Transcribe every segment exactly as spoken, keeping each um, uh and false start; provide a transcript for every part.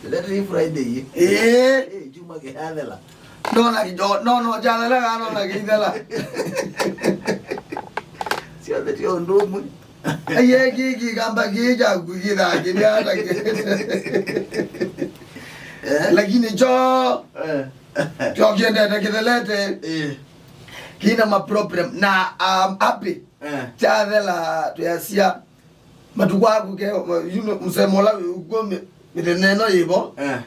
Leta hii Friday hii. Eh. Eh, chuma kiathela. Nona kijo, no, no, jana la, nona kithela. Sio that you ndo mwe. Aye, ki, ki, kamba ki, ja, ku, ki, da, ki, ya, da, ki. Eh? Lakini cho, eh, cho kiendete kithelete. Eh. Kina ma problem. Na I'm happy. Eh. Chathela, tuyasia. Matukũ aku ke, you know, msemo ũla wĩkw'o mi-, mĩthenya ĩno yĩvo. Eh.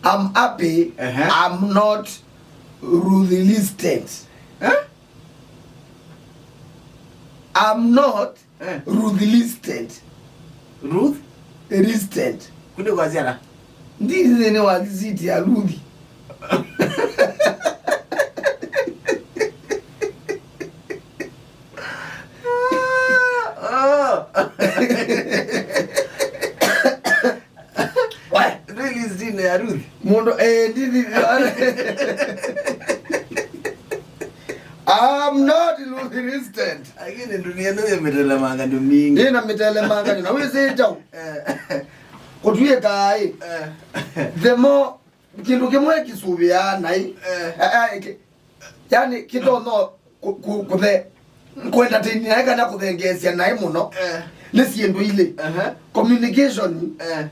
I'm happy, ehe, I'm not Ruth resistant. Eh? I'm not, eh, Ruth resistant. Ruth? Resistant. Kunde kwa ziara? Ndi nthĩnĩ wa lisiti ya Ruth. Ah, oh. Wa, ndwĩlisi jina ya Ruth? Mũndũ, eh, ndithi. I'm not Ruth resistant. Lakini dunia ĩno yĩ mĩtelemangany'o mingĩ. Ĩna mĩtelemangany'o. Na wĩsĩ kyaũ? Eh. Kũtw'ĩka ĩ. Eh. The more, kĩndũ kĩmwe kĩsũvĩaa naĩ. Eh. Eh, eh, kĩ-, yani, kĩtonya kũ-, kũ-, kũthe-, kũentertain naĩ kana kũthengeesya naĩ mũno, eh, nĩ syĩndũ ilĩ. Aha. Communication, eh,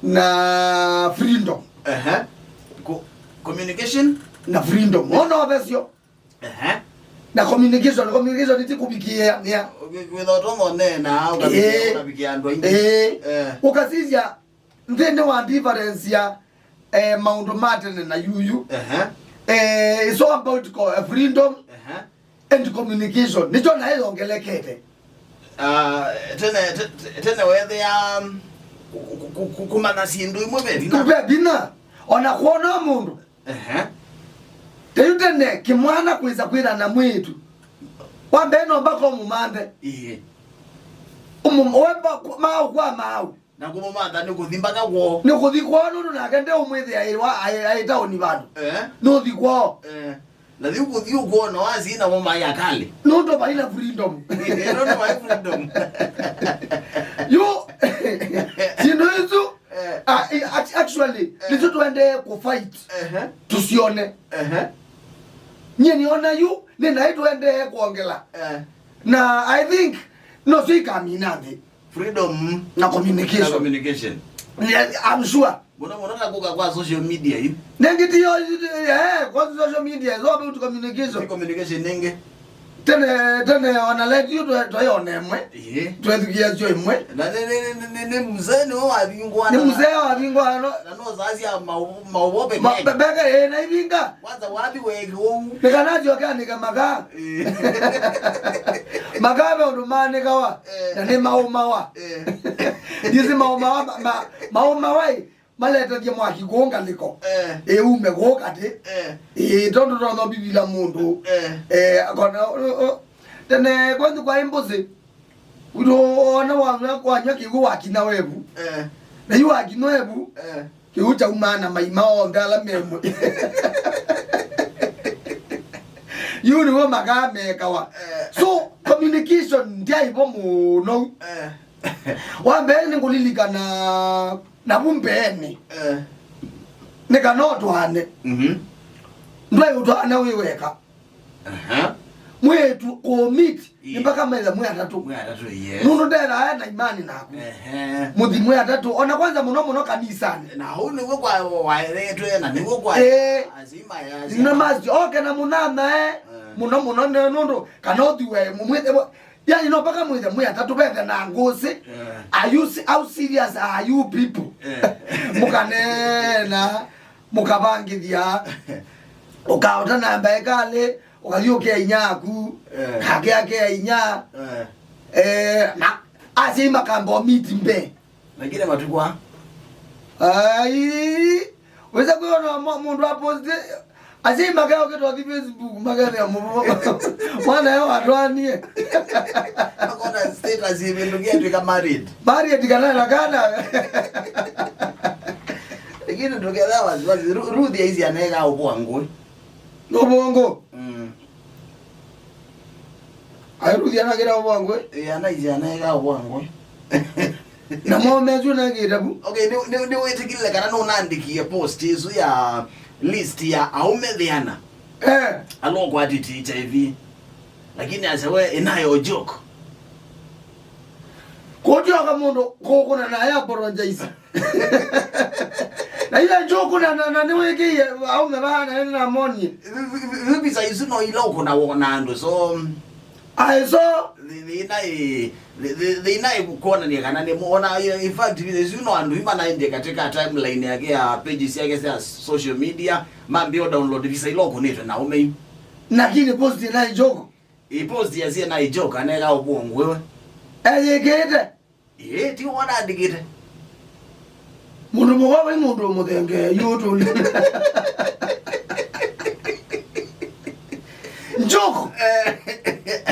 na freedom. Aha. Ku-, communication? Na freedom. Wona ũthesyo? Aha. Na communication, communication ti kũvikĩĩa, nĩa. Wĩ-, wĩtha ũtonya ũneena, ũkavikĩa, eh, ũkavikĩa andũ aingĩ. Eh. Eh. Ũkasisya nthĩnĩ wa difference ya, eh, maũndũ ma tene na yuyu. Ehe. Eh, it's all about co-, eh, freedom, ehe, and communication. Nĩkyo naĩ yongelekete. Ah, tene, te-, te-, tene weethĩa, um, ku-, ku-, ku-, kũmanya syĩndũ imwe ve vinya. Ve vinya. Ona kwona mũndũ. Ehe. Teyu tene kĩmwana kwĩsa kwĩthana mwĩĩtu. Wa mbee no mpaka ũmũmanthe. Ĩĩ. Ũmũ-, we mba-, maũ kwa maũ. Na kũmũmantha nĩ kũthi mpaka kwoo. Nĩ kũthi kwoo nũndũ nake ndeũmwĩthĩa aĩ wa-, aĩ, aĩ taoni vandũ. Eh? Nũthi kwoo. Eh. Na thiu kũthi ũkwona wasi namo mai akali. Nũndũ vai na freedom. Eh, nũndũ vai freedom. Yu, syĩndũ isu, eh, ah, i-, act-, actually, eh, nĩsyo tũendee kũ fight. Ehe. Tũsione. Ehe. Nyie nĩona yu, nĩ naĩ tũendee kwongela. Eh. Na I think, no syo ikamina nthĩ. Freedom na communication. Na communication. Yeah, I'm sure. Mũno mũno ta kũka kwa social media yu. Nengĩ ti yo, eh, kwa social media, it's all about communication. Ti communication nengĩ. Tene, tene ona radio twe-, tweyona ĩmwe. Ĩĩ. Twethukia syo ĩmwe. Na nĩ, nĩ, nĩ, nĩ, nĩ mzee nĩwe wathingwa. Nĩ na mzee wathingwa, no. Na no saa cia mau-, maũvoo peke. Ma-, peke, eh, na ivinga. Kwanza wathi weki ũu. Nĩ kana asyoke anĩke makaa. Eh. Makaa ve ũndũ maanĩkawa, eh, na nĩ maũmawa. Eh. Ndisi maũmawa, ma-, ma-, maũmawa ĩ, maletethye mwaki kũũ ngalĩko. Eh. Ĩ ume kũũ katĩ. Eh. Ĩ tondũ tonya ũvivila mũndũ. Eh. Eh, akona, o, o, tene kwanza kwaĩ mbũsĩ. Witũ ona wanywa, wanywa kĩw'ũ wakinya wevu. Eh. Na yu wakinya wevu. Eh. Kĩu kyaumaa na maima onthe ala me mwĩ. Yu nĩw'o makaa mekawa. Eh. So, communication ndyaĩ vo mũno. Eh. Wa mbee nĩngũlilikana navu mbeenĩ. Eh. Nĩ kana ũtwaane. Mhm. Ndwaĩ ũtwaane wĩ weka. Aha. Mwĩĩtu kũũmit, ĩĩ, nĩ mpaka methe mwĩ atatũ. Mwĩ atatũ, yes. Nũndũ ndethaa na imani naku. Ehe. Mũthi mwĩ atatũ. Ona kwanza mũno mũno kanisanĩ. Na hau nĩw'o kwa waeretwe, na nĩw'o kwa, eh, azima ya, na azima. Must oke na mũnyanyae, eh, mũno mũno nĩ nũndũ kana ũthi we mwĩthĩwe. Yani no mpaka mwĩthe mwĩ atatũ vethe na ngũsĩ. Eh. Are you se-, how serious are you people? Eh. Mũkaneena. Mũkavangĩthya, ũkaota namba ĩkalĩ, ũkathi ũkea inya aku, eh, nake akea inya. Eh. Eh, na asyai makamba ũmiti mbee. Lakini matukũ aa. Ai, wĩsa kwĩona mo-, mũndũ aposti, asyai makea ũkĩtwa thi Facebook, makethĩa mũvo. Mwana yo watwanie. Akona status ĩvĩndũkie atwĩka married. Married kana na kana. Lakini ndũkethĩa wasiwasi. Ru-, Ruth aisye aneka ũvũa ngũĩ. Nũvũngũ. Mm. Ai, Ruth anakĩra ũvũa ngũĩ? Ĩ, anaisye aneka ũvũa ngũĩ. Na mwaũme ũsu ũnengĩte vu. Okay, nĩ, nĩ, nĩ wĩtĩkĩlile kana nũnandĩkie post ĩsu ya list ya aũme thĩana. Eh. Ala ũkwatĩtye H I V. Lakini ase we, ĩnayo joke. Kũtyoka mũndũ kũkũna na ya apologize. Na ile joke na, na, na nĩwĩkĩie aũme vaa na nĩnamonie. Visa isu no ila ũkũna wona andũ, so. Aĩ, so. Thĩ-, thĩna ĩ, thĩ-, thĩ-, thĩna ĩ kuonania kana nĩ muona, in fact, visa isu no andũ imanaendie katika timeline yake ya pages yake cia social media, mambio download visa ila ũkũnĩtwe na aũme. Lakini post ĩnaĩ joke. Ĩ post ya sie na joke, aneka ũkũngwĩwe. Eyĩkĩte. Ĩĩ, ti wona andĩkĩte. Mũndũ mũka vai mũndũ mũthenge, yu ũtũli. Joke. Eh.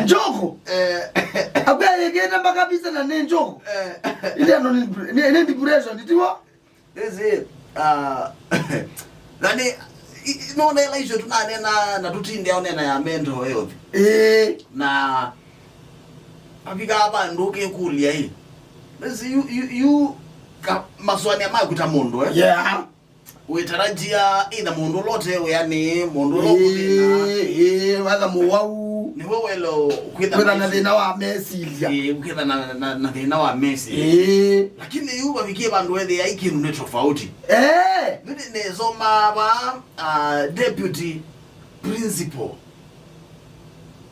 Joke. Eh. Akwĩa yĩkĩte mpaka visa na nĩ joke. Eh. Ile ndo ni, ni, ni depression, tiwa? This is, uh, yani, i-, i-, nona ĩla icio tũnanena na tũtindĩa ũnena ya mental health. Ĩĩ. Na avikaa vandũ ũkĩkũlya ĩ. This you, you, you ka-, masũanĩa maku ta mũndũ, eh? Yeah. Wĩtarajia ĩna mũndũ ũla ũte wĩanĩ, mũndũ ũla ũkũthĩna. Ĩĩ, ĩĩ, watha mũwau. Nĩwe welo kwĩtha kwĩtha na mesi-, thĩna wa mesilya. Ĩĩ, kwĩtha na, na, na thĩna wa mesi. Ĩĩ. Lakini yu vavikie vandũ wethĩa ikĩndũ nĩ tofauti. Eh. Nĩnĩsoma va, uh, deputy principal.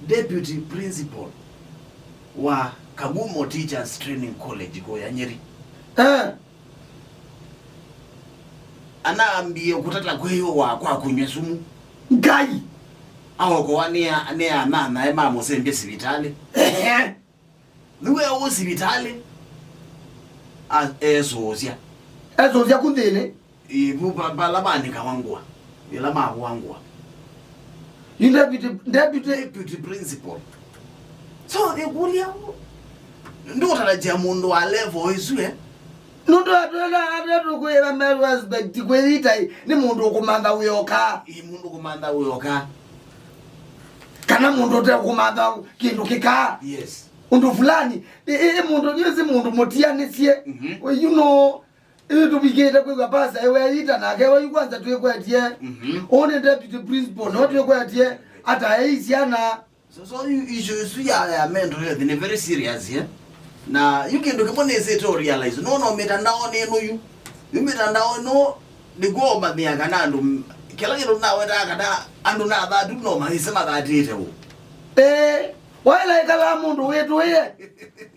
Deputy principal wa Kagumo Teachers Training College kũya Nyeri. Eh. Anaambie kũtata kwĩyũwa kwa kũnyw'a sumu. Ngai! Aokowa nĩ a-, nĩ anyanyae mamũsembye sivitalĩ. Ehe. Nĩwe ũ sivitalĩ. A-, esũũsya. Esũũsya ku nthĩnĩ. Ĩĩ, vu va-, vala vanĩkawa ngũa. Ĩla mavũa ngũa. Yu deputy, deputy. Deputy principal. So, ĩkũlya, ndũtarajia mũndũ wa level ĩsu, eh? Nũndũ atwela atatu kwĩra me respect kwĩyĩta nĩ mũndũ ũkũmantha wĩoka. Ĩ mũndũ kũmantha wĩoka. Kana mũndũ ũte kũmantha kĩndũ kĩkaa. Yes. Ũndũ fulani, ĩ, ĩ, ĩ mũndũ, ĩ, si mũndũ mũtianĩsye. Mhm. You know, ĩ tũvikĩte kwĩw'a pastor ĩweyĩta nake, wayu kwanza twĩkwetie. Mhm. Ũũ nĩ deputy principal, no twĩkwetie ataei syana. So, so yu issue isu ya, ya mental health nĩ very serious, eh? Na yu kĩndũ kĩmwe nĩsĩte ũ realize. No, no, mĩtandao nĩ ĩno yu. Yu mĩtandao ĩno nĩkw'o ũmanyĩa kana andũ, kĩla kĩndũ nawetaa kana andũ na athatu no maĩse mathatĩte ũ. Eh, waĩla ĩkala mũndũ wĩtũĩe.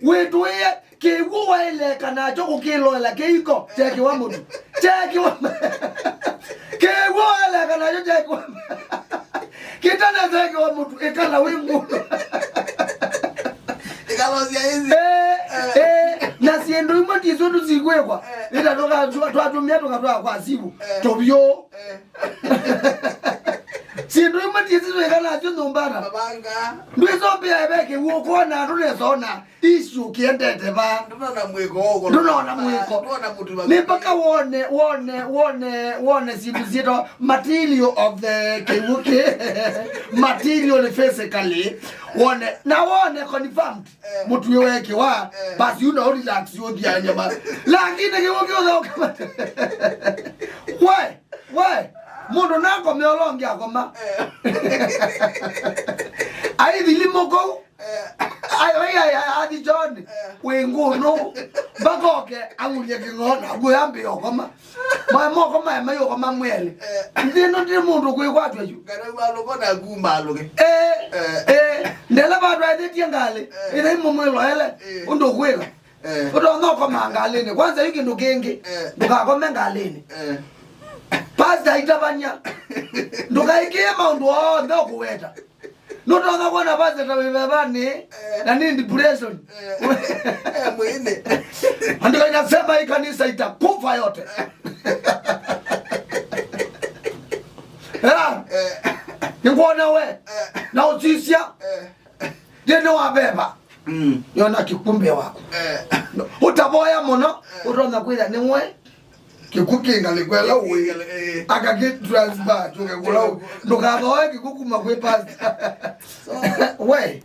Wĩtũĩe. Kĩw'ũ waĩleka nakyo kũkĩloela kĩiko kyekiwa mũtu. Kyekiwa. Kĩw'ũ waĩleka nakyo kyekiwa. Kĩtana kyekiwa mũtu, ĩkala wĩ mũndũ. Ĩkalosya ĩsi. Eh, eh, na syĩndũ imwe ti syũndũ sikwĩkwa. Eh. Ĩta tũka-, twa-, twatũmĩa tũkatwaa kwa sivu. Eh. Tũvyũ. Eh. Syĩndũ imwe ti ĩsi twĩka nasyo nyũmbana. Mabanga. Ndwĩsombea eve kĩw'ũ kona, ndũnesona. Isu ũkĩendete va? Ndũnona mwĩko ũko. Ndũnona mwĩko. Ndũnona mũtu wa nĩ mpaka wone, wone, wone, wone syĩndũ syĩtwa material of the kĩw'ũ kĩ. Material physically. Wone, na wone confirmed. Eh. Mũtu wĩ wekĩwa, eh, basi una relax ũthianyama. Lakini kĩw'ũ kĩũthaũka. We, we, mũndũ nakome ũla ũngĩ akoma. Eh. Aithili mũkou. Eh. Ai, ai, ai, ai, athi John. Eh. Wĩ ngũnũ. Mpaka oke ang'ulie kĩng'oo na ngũya mbĩ ũkoma. Mwa moko maya mai ũkoma mwĩelĩ. Eh. Nthĩ ĩno ndĩ mũndũ kwĩkwatwa yu. Kana walũko na kuma alũke. Eh, eh, eh, ndela vandũ aithĩtie ngalĩ. Eh. Ĩna imwe mwĩloele. Eh. Ũndũ ũkwĩka. Eh. Ũtonya ũkoma ngalĩnĩ. Kwanza yu kĩndũ kĩngĩ. Eh. Ndũkakome ngalĩnĩ. Eh. Pastor aitavany'a. Ndũkaĩkĩe maũndũ onthe ũkũweta. Nũtonya kwona pastor ta wĩ vevanĩ, eh, na nĩ depression. Eh. Eh, mwĩnĩ. Andiko inasema hii kanisa itakufa yote. Eh. Eh. Nĩngwona we. Eh. Na ũsisya. Eh. Ye nĩ waveva. Mm. Yona kĩkumbe waku. Eh. Ũtavoya mũno, eh, ũtonya kwĩtha nĩwe. Kĩkw'ũ kĩ ngalĩko ĩla ũĩ. Eh. Akakĩ transfer, tũke kũla ũ-, ndũkathoe kĩkw'ũ kuma kwĩ pastor. So, we,